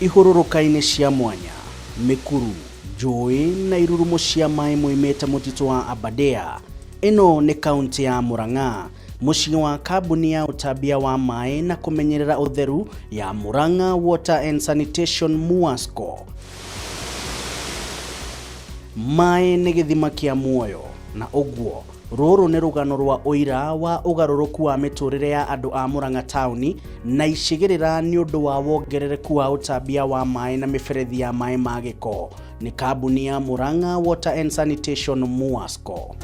Ihũrũrũka-inĩ cia mwanya, mĩkuru, njũĩ na irurumo cia maĩ moimĩte mũtitũ wa Aberdare. Ĩno nĩ kauntĩ ya Murang'a, mũciĩ wa kambuni ya ũtambia wa maĩ na kũmenyerera ũtheru ya Murang'a Water and Sanitation MUWASCO. Maĩ nĩ gĩthima kĩa muoyo, na ũguo Rũrũ nĩ rũgano rwa ũira wa ũgarũrũku wa mĩtũrĩre ya andũ a Murang'a taũni na icigĩrĩra nĩ ũndũ wa wongerereku wa ũtambia wa maĩ na mĩberethi ya maĩ ma gĩko nĩ kambuni ya Murang'a Water and Sanitation MUWASCO.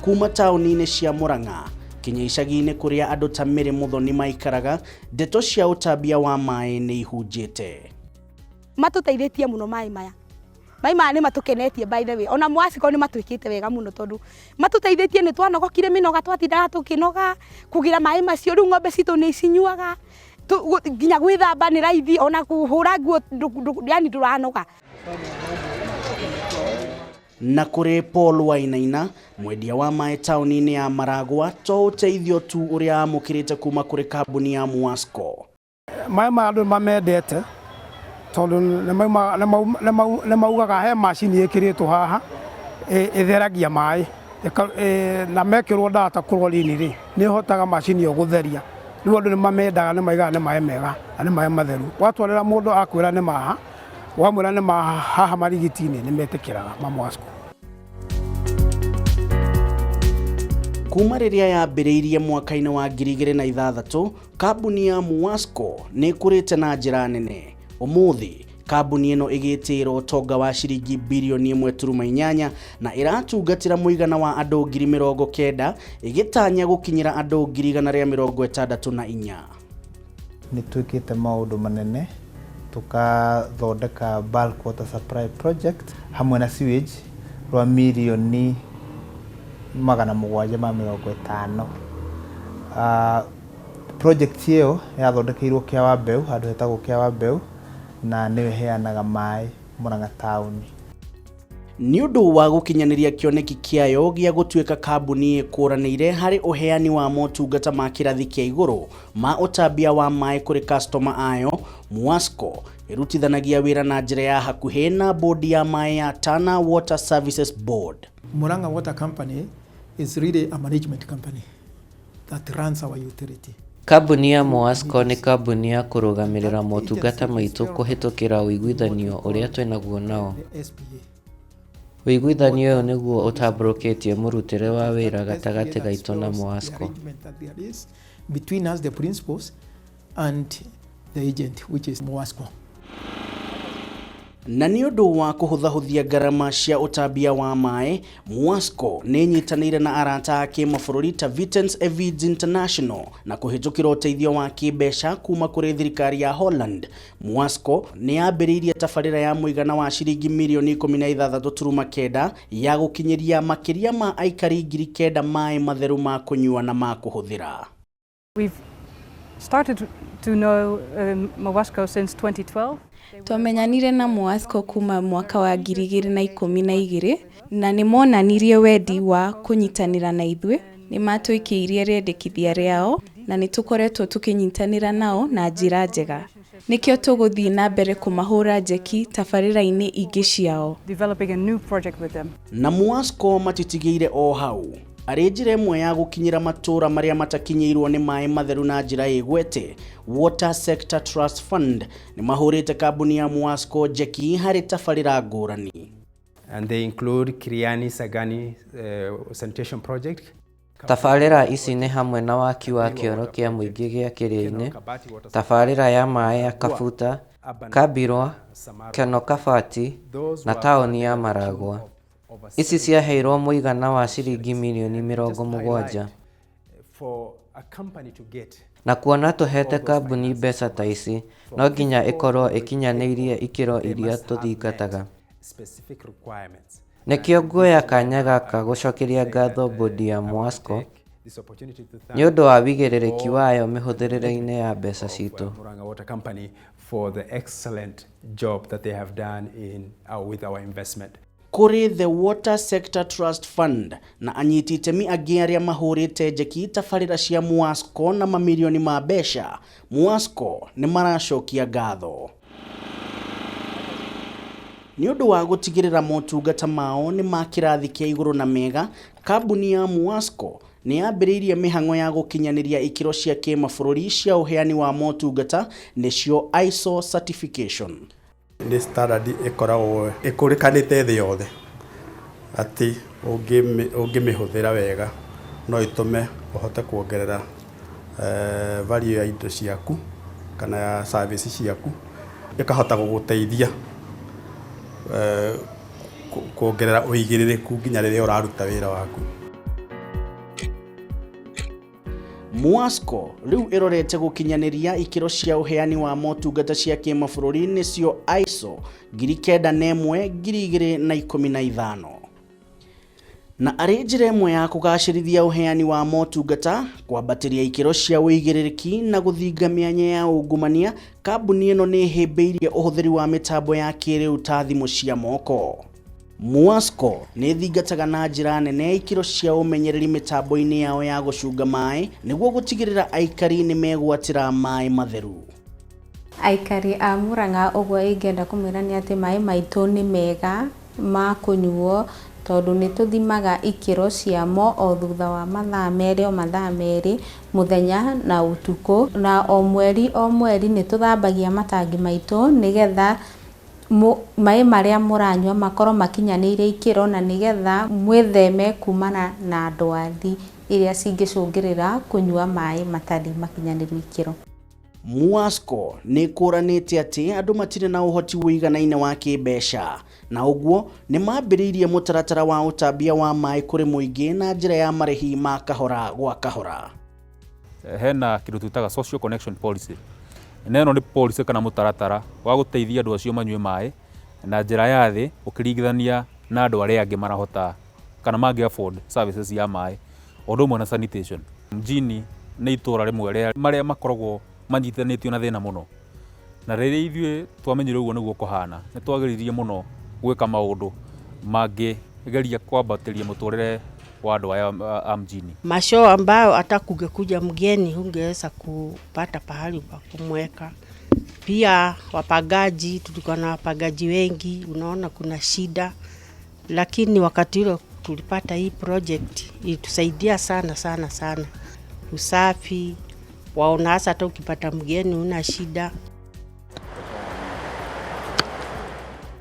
Kuma taũni-inĩ cia Murang'a kinya icagi-inĩ kũrĩa andũ ta Mary Muthoni maikaraga, ndeto cia ũtambia wa maĩ nĩ ihunjĩte. Matũteithĩtie mũno maĩ maya. Maĩ maya nĩ matũkenetie by the way. Ona Mwaciko nĩ matwĩkĩte wega mũno tondũ matũteithĩtie nĩ twanogokire mĩnoga twatindaga tũkĩnoga kũgĩra maĩ macio rĩu ng'ombe citũ nĩ cinyuaga nginya gwĩthamba nĩ raithi ona kũhũra nguo yani ndũranoga. Na kũrĩ Paul Wainaina, mwendia wa maĩ taũni-inĩ ya Maragwa, to ũteithio tu ũrĩa amũkĩrĩte kuma kũrĩ kambuni ya Muwasco. Maĩ maya andũ mamendete tondũ nĩ maugaga he macini ĩkĩrĩtwo haha ĩtheragia maĩ na mekĩrwo ndawa ta chlorine rĩ, nĩ ĩhotaga macini ĩyo gũtheria. Rĩu andũ nĩ mamendaga nĩ maugaga nĩ maĩ mega na nĩ maĩ matheru. Watwarĩra mũndũ akwĩra nĩ ma ha, wamwĩra nĩ ma haha Marigiti-inĩ nĩ metĩkĩraga ma Mwasco. Kuma rĩrĩa yambĩrĩirie mwaka-inĩ wa 2006, Kambuni ya Muwasco nĩ ĩkũrĩte na njĩra nene. Ũmũthĩ, kambuni ĩno ĩgĩtĩĩra ũtonga wa ciringi birioni 1.8 na ĩratungatĩra mũigana wa andũ 90,000 ĩgĩtanya gũkinyĩra andũ 164,000. Nĩ twĩkĩte maũndũ manene, tũkathondeka bulk water supply project hamwe na sewage rwa mirioni 750. Project ĩyo yathondekeirwo Kĩawambeũ, handũ hetagwo Kĩawambeũ, na nĩyo ĩheanaga maĩ Murang'a taũni. Nĩ ũndũ wa gũkinyanĩria kĩoneki kĩayo gĩa gũtuĩka kambuni ĩkũranĩire harĩ ũheani wa motungata ma kĩrathi kĩa igũrũ ma ũtambia wa maĩ kũrĩ customer ayo, Muwasco ĩrutithanagia wĩra na njĩra ya hakuhĩ na bodi ya maĩ ya Tana Water Services Board. Murang'a Water Company is really a management company that runs our utility. Kambuni ya Muwasco nĩ kambuni ya kũrũgamĩrĩra motungata maitũ kũhĩtũkĩra ũiguithanio ũrĩa twĩnaguo nao. Ũiguithanio ũyũ nĩguo ũtambũrũkĩtie mũrutĩre wa wĩra gatagatĩ gaitũ na Muwasco. Between us the principals and the agent which is Muwasco. Na nĩ ũndũ wa kũhũthahũthia ngarama cia ũtambia wa maĩ, Muwasco nĩ ĩnyitanĩire na arata a kĩmabũrũri ta Vitens Evides International na kũhĩtũkĩra ũteithio wa kĩmbeca kuma kũrĩ thirikari ya Holland. Muwasco nĩ yambĩrĩirie tabarĩra ya mũigana wa ciringi mirioni 16.9 ya gũkinyĩria makĩria ma aikari 9,000 maĩ matheru ma kũnyua na ma kũhũthĩra. We've started to know Muwasco since 2012. Twamenyanire na Muwasco kuma mwaka wa 2012 na nĩ monanirie wendi wa kũnyitanĩra na ithuĩ. Nĩ maatũikĩirie rĩendekithia rĩao na nĩ tũkoretwo tũkĩnyitanĩra nao na njĩra njega. Nĩkĩo tũgũthiĩ na mbere kũmahũra njeki tabarĩra-inĩ ingĩ ciao. Developing a new project with them. Na Muwasco matitigĩire o hau. Arĩ njĩra ĩmwe ya gũkinyĩra matũũra marĩa matakinyĩirwo nĩ maĩ matheru na njĩra ĩgwete, Water Sector Trust Fund nĩ mahũrĩte kambuni ya Muwasco njeki harĩ tabarĩra ngũrani. And they include Kiriani Sagani Sanitation Project. Tabarĩra ici nĩ hamwe na waki wa kĩoro kĩa mũingĩ gĩa Kĩrĩa-inĩ, tabarĩra ya maĩ ya Kabuta, Kabirwa, Kenol Kabati na taũni ya Maragua. Ici ciaheirwo mũigana wa ciringi mirioni 70. Na kuona tũheete kambuni mbeca ta ici, no nginya ĩkorwo ĩkinyanĩirie ikĩro iria tũthingataga. Nĩkĩo nguoya kanya gaka gũcokeria ngatho mbũndi ya Muwasco nĩ ũndũ wa wĩigĩrĩrĩki wayo mĩhũthĩrĩre-inĩ ya mbeca citũ. Kũrĩ The Water Sector Trust Fund na anyiti itemi angĩ arĩa mahũrĩte njeki tabarĩra cia Muasco na mamirioni ma mbeca, Muasco nĩ maracokia ngatho. Nĩ ũndũ wa gũtigĩrĩra motungata mao nĩ ma kĩrathi kĩa igũrũ na mega, kambuni ya Muasco nĩ yambĩrĩirie mĩhang'o ya gũkinyanĩria ikĩro cia kĩmabũrũri cia ũheani wa motungata nĩcio ISO certification. Nĩ standard ĩkoragwo ĩkũrĩkanĩte thĩ yothe atĩ ũngĩmĩhũthĩra wega no ĩtũme ũhote kuongerera value ya indo ciaku kana ya service ciaku, ĩkahota gũgũteithia kuongerera ũigĩrĩrĩku nginya rĩrĩa ũraruta wĩra waku. Muasco rĩu ĩrorete gũkinyanĩria ikĩro cia ũheani wa motungata cia kĩmabũrũri nĩcio ISO 9001 2015. Na arĩ njĩra ĩmwe ya kũgacĩrithia ũheani wa motungata, kwambatĩria ikĩro cia ũigĩrĩrĩki na gũthinga mĩanya ya ungumania, kambuni ĩno nĩ ĩhĩmbĩirie ũhũthĩri wa mĩtambo ya kĩrĩu ta thimũ cia moko. Muasco nĩ ĩthingataga na njĩra nene ikĩro cia ũmenyereri mĩtambo-inĩ yao ya gũcunga maĩ nĩguo gũtigĩrĩra aikari nĩ megwatĩra maĩ matheru. Aikari a Murang'a ũguo ingĩenda kũmwĩra nĩ atĩ maĩ maitũ nĩ mega ma kũnyuo tondũ nĩ tũthimaga ikĩro ciamo o thutha wa mathaa merĩ o mathaa merĩ mũthenya na ũtukũ, na o mweri o mweri nĩ tũthambagia matangi maitũ nĩgetha maĩ marĩa mũranyua makorwo makinyanĩire ikĩro na nĩgetha mwĩtheme kumana na ndwari iria cingĩcũngĩrĩra kũnyua maĩ matarĩ makinyanĩru ikĩro. Muasco nĩ ĩkũranĩte atĩ andũ matirĩ na ũhoti ũiganaine wa kĩmbeca na ũguo nĩ mambĩrĩirie mũtaratara wa ũtambia wa maĩ kũrĩ mũingĩ na njĩra ya marĩhi ma kahora gwa kahora. Hena kĩndũ twĩtaga social connection policy, na ĩno nĩ policy kana mũtaratara wa gũteithia andũ acio manyue maĩ na njĩra ya thĩ ũkĩringithania na andũ arĩa angĩ marahota kana mangĩ afford services ya maĩ o ũndũ ũmwe na sanitation. Mjini nĩ itũra rĩmwe rĩa marĩa makoragwo manyitithanĩtio na thĩna mũno, na rĩrĩa ithuĩ twamenyire ũguo nĩguo kũhana nĩ twageririe mũno gwĩka maũndũ mangĩgeria kwambatĩria mũtũrĩre wa andũ aya a mjini. Mashoo ambayo hata kungekuja mgeni hungeweza kupata pahali pa kumweka. Pia wapangaji, tulikuwa na wapangaji wengi, unaona kuna shida, lakini wakati ule tulipata hii project ilitusaidia sana sana sana. Usafi waona, hasa hata ukipata mgeni una shida.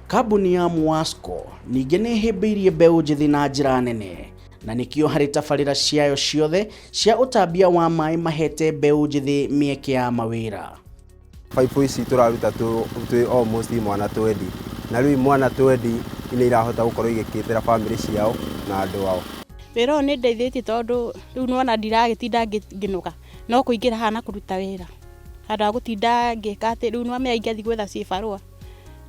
Kambuni ya Muasco ningĩ nĩ ĩhĩmbĩirie mbeũ njĩthĩ na njĩra nene na nĩkĩo harĩ tabarĩra ciayo ciothe cia ũtambia wa maĩ mahete mbeũ njĩthĩ mĩeke ya mawĩra. Baibũ ici tũraruta twĩ almost imwana 20, na rĩu imwana 20 nĩ irahota gũkorwo igĩkĩtĩra bamĩrĩ ciao na andũ ao. Wĩra ũyũ nĩ ndeithĩtie tondũ rĩu nĩwona ndiragĩtinda ngĩnoga, no kũingĩra haha na kũruta wĩra handũ ha gũtinda ngĩka atĩ rĩu nĩwamenya ingĩathiĩ gwetha cibarũa,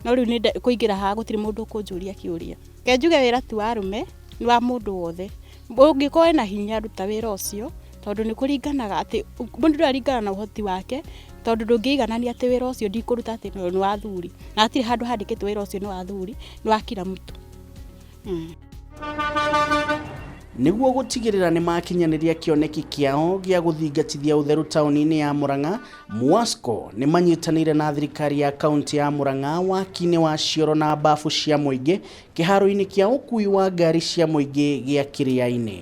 no rĩu nĩ kũingĩra haha gũtirĩ mũndũ ũkũnjũria kĩũria. Reke njuge wĩra ti wa arũme, nĩ wa mũndũ wothe. Ũngĩkorwo wĩna hinya ruta wĩra ũcio tondũ nĩ kũringanaga atĩ mũndũ ndaringana na ũhoti wake, tondũ ndũngĩiganania atĩ wĩra ũcio ndikũruta atĩ nĩ wa athuri, na hatirĩ handũ handĩkĩtwo wĩra ũcio nĩ wa athuri, nĩ wa kila mtu. Nĩguo gũtigĩrĩra nĩ makinyanĩria kĩoneki kĩao gĩa gũthingatithia ũtheru taũni-inĩ ya Murang'a, Muasco nĩ manyitanĩire na thirikari ya kaunti ya Murang'a waki-inĩ wa cioro na bafu cia mũingĩ kĩharo-inĩ kĩa ũkui wa ngari cia mũingĩ gĩa Kĩrĩa-inĩ.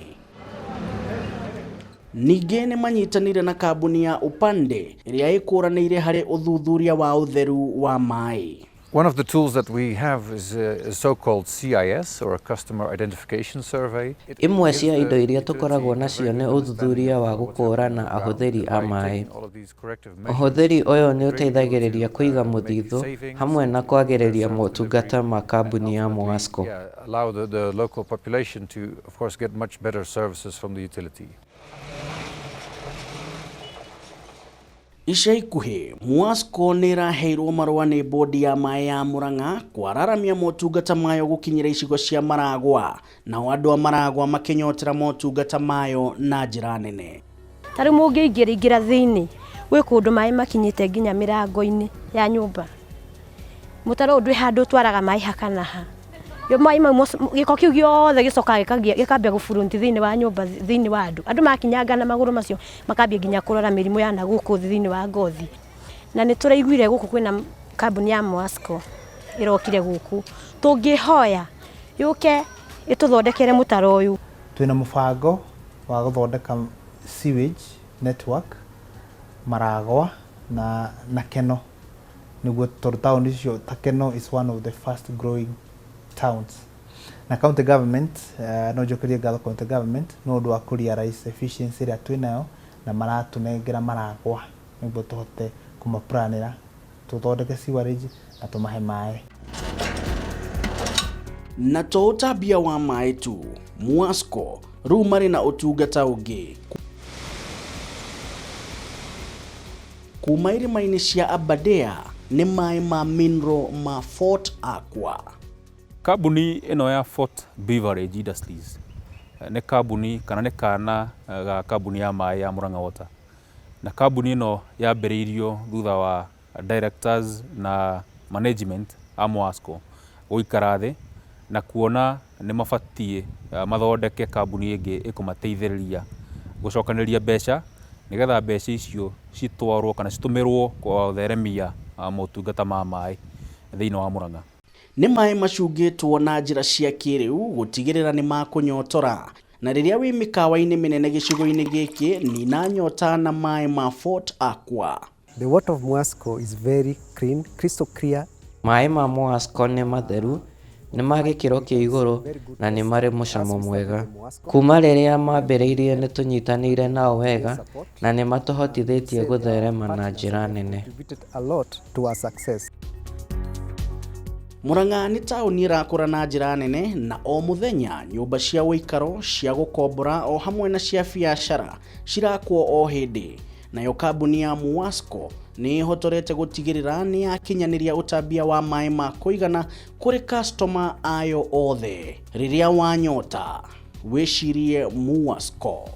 Ningĩ nĩ manyitanĩire na kambuni ya Upande ĩrĩa ĩkũranĩire harĩ ũthuthuria wa ũtheru wa maĩ. One of the tools that we have is a so-called CIS, or a Customer Identification Survey. Imwe cia indo iria tũkoragwo nacio nĩ ũthuthuria wa gũkũũrana ahũthĩri a maĩ. Ũhũthĩri ũyũ nĩ ũteithagĩrĩria kũiga mũthithũ hamwe na kwagĩrĩria motungata ma kambuni ya Muasco. Yeah, allow the local population to, of course, get much better services from the utility. Ica ikuhĩ Muasco nĩ ĩraheirwo marũa nĩ bodi ya maĩ ya Murang'a kwararamia motungata mayo gũkinyĩra icigo cia Maragwa, nao andũ a Maragwa makĩnyotera motungata mayo na njĩra nene. Ta rĩu mũngĩingĩra ingĩra thĩinĩ gwĩ kũndũ maĩ makinyĩte nginya mĩrango-inĩ ya nyũmba, mũtaro ũyũ ndwĩ handũ ũtwaraga maĩ ha kana ha, Maĩ mau gĩko kĩu gĩothe gĩcokaga gĩkambia gũburunti thĩinĩ wa nyũmba, thĩinĩ wa andũ. Andũ makinyanga na magũrũ macio makambia nginya kũrwara mĩrimũ ya nagũkũ thĩ thĩinĩ wa ngothi. Na nĩ tũraiguire gũkũ kwĩna kambuni ya Mwasco ĩrokire gũkũ, tũngĩhoya yũke ĩtũthondekere mũtaro ũyũ. Twĩna mũbango wa gũthondeka sewage network Maragwa na Keno, nĩguo tondũ taũni icio ta Keno is one of the fast growing towns. Na county government, no njokerie ngatho county government nĩ ũndũ wa kũ realize efficiency ĩrĩa twĩnayo na maratũnengera Maragwa nĩguo tũhote kũmaplanĩra tũthondeke sewerage na tũmahe maĩ. Na to ũtambia wa maĩ tu, Mwasco rĩu marĩ na ũtungata ũngĩ kuma irĩma-inĩ cia Aberdare nĩ maĩ ma mineral ma Fort Aqua. Kambuni ĩno ya Fort Beverage Industries nĩ kambuni kana nĩ kana ga kambuni ya maĩ ya Murang'a Water. Na kambuni ĩno yambĩrĩirio thutha wa directors na management a Mwasco gũikara thĩ na kuona nĩ mabatiĩ mathondeke kambuni ĩngĩ ĩkũmateithĩrĩria gũcokanĩrĩria mbeca nĩgetha mbeca icio citwarwo kana citũmĩrwo gũtheremia motungata ma maĩ thĩinĩ wa Murang'a. Nĩ maĩ macungĩtwo na njĩra cia kĩrĩu gũtigĩrĩra nĩ makũnyotora, na rĩrĩa wĩ mĩkawa-inĩ mĩnene gĩcigo-inĩ gĩkĩ nina nyota na maĩ ma Fort Aqua. The water of Mwasco is very clean, crystal clear. Maĩ ma Mwasco nĩ matheru, nĩ ma gĩkĩro kĩa igũrũ na nĩ marĩ mũcamo mwega. Kuuma rĩrĩa maambĩrĩirie nĩ tũnyitanĩire nao wega na nĩ matũhotithĩtie gũtherema na njĩra nene. A lot to our success. Murang'a nĩ taũni ĩrakũra na njĩra nene na o mũthenya nyũmba cia ũikaro, cia gũkombora o hamwe na cia biacara cirakwo o hĩndĩ. Nayo kambuni ya Mwasco nĩ ĩhotorete gũtigĩrĩra nĩ yakinyanĩria ũtambia wa maĩ ma kũigana kũrĩ customer ayo othe. Rĩrĩa wanyota, wĩcirie Mwasco.